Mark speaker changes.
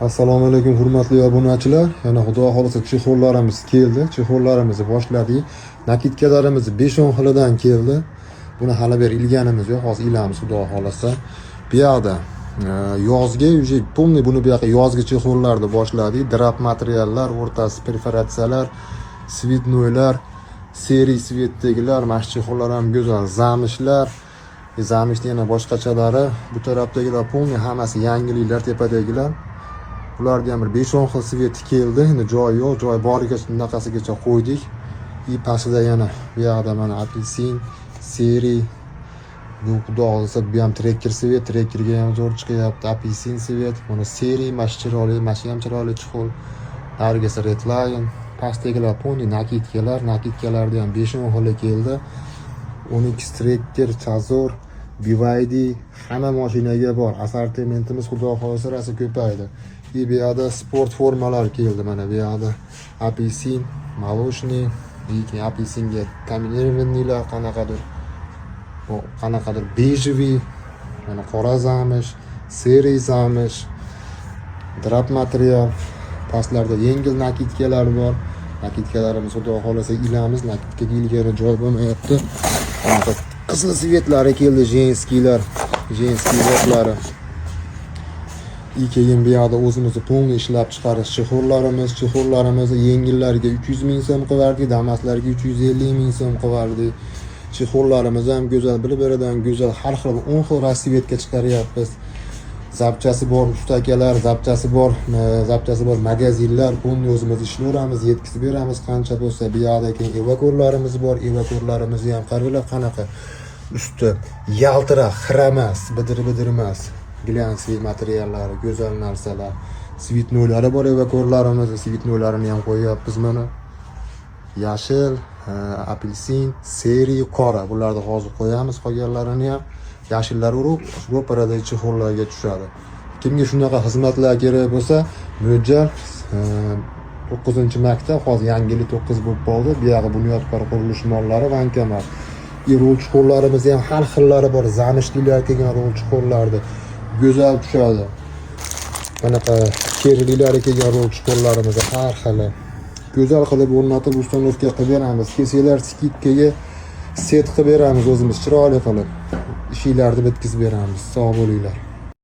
Speaker 1: Assalomu alaykum, hurmatli obunachilar. Yana, Xudo xohlasa, чехол larimiz keldi. Чехол larimizni boshladik. Накидка larimiz 5-10 xilidan keldi. Buni hali beri ilganimiz yo'q, hozir ilamiz, Xudo xohlasa. Bu yoqda yozgi уже полный, buni bu yoqqa yozgi чехол larni boshladik. Драп materiallar, o'rtasi perforatsiyalar, цветной lar, серый цвет dagilar, mana shu чехол lar ham go'zal, замш lar. Замш ni yana boshqachalari, bu tarafdagilar полный hammasi yangiliklar, tepadagilar. Bularga ham bir 5-10 xil цвет i keldi. Endi joyi yo'q, joy borigacha bunaqasigacha qo'ydik. И pastida yana bu yoqda mana apelsin, серый. Bu, Xudo xohlasa, bu ham trekker цвет, trekkerga ham zo'r chiqyapti. Apelsin цвет, mana серый, mana shu chiroyli, mana shu ham chiroyli чехол. Narigisi Redline, pastdagilar полный накидка lar, накидка larda ham 5-10 xili keldi. Onix, Trekker, Chazor, BYD, hamma mashinaga bor. Assortimentimiz, Xudo xohlasa, rosa ko'paydi. И bu yoqda sport formalar keldi, mana bu yoqda apelsin, молочный, и keyin apelsinga комбинированный lar, qanaqadir, bu qanaqadir бежевый, mana qora замш, серый замш, драп material, pastlarda yengil накидка lar bor. Накидка larimiz, Xudo xohlasa, ilamiz, накидка ga ilgani joy bo'lmayapti. Anaqa qizil цвет lari keldi, женский lar, женский lotlari. И keyin bu yoqda o'zimizni полный ishlab chiqarish чехол larimiz, чехол larimizni yengillarga 300 ming so'm qilardik, Damaslarga 350 ming so'm qilardik. Чехол larimiz ham go'zal, bir-biridan go'zal, har xil 10 xil расцветка chiqaryapmiz. Запчасть i bor usta akalar, запчасть i bor, запчасть i bor magazinlar, полный o'zimiz ishlayveramiz, yetkazib beramiz qancha bo'lsa. Bu yoqda keyin evakorlarimiz bor, evakorlarimizni ham qaranglar, qanaqa usti yaltiraq, xira emas, bidir-bidir emas. Глянцевый materiallari, go'zal narsalar. Цветной lari bor evakorlarimizni, цветной larini ham qo'yyapmiz mana. Yashil, apelsin, серый, qora. Bularni hozir qo'yamiz, qolganlarini ham. Yashillar urib, ro'paradagi чехол larga tushadi. Kimga shunaqa xizmatlar kerak bo'lsa, mo'ljal 9-maktab, hozir yangilik 9 bo'lib qoldi. Bu yog'i Bunyodkor qurilish mollari, Vankamat. И rul чехол larimiz ham har xillari bor. Замш lilar kelgan, rul чехол larni go'zal tushadi. Bunaqa terililari kelgan rul чехол larimiz har xili. Go'zal qilib o'rnatib, установка qilib beramiz. Kelsanglar, скидка ga set qilib beramiz o'zimiz chiroyli qilib. Ishinglarni bitkazib beramiz. Sog' bo'linglar.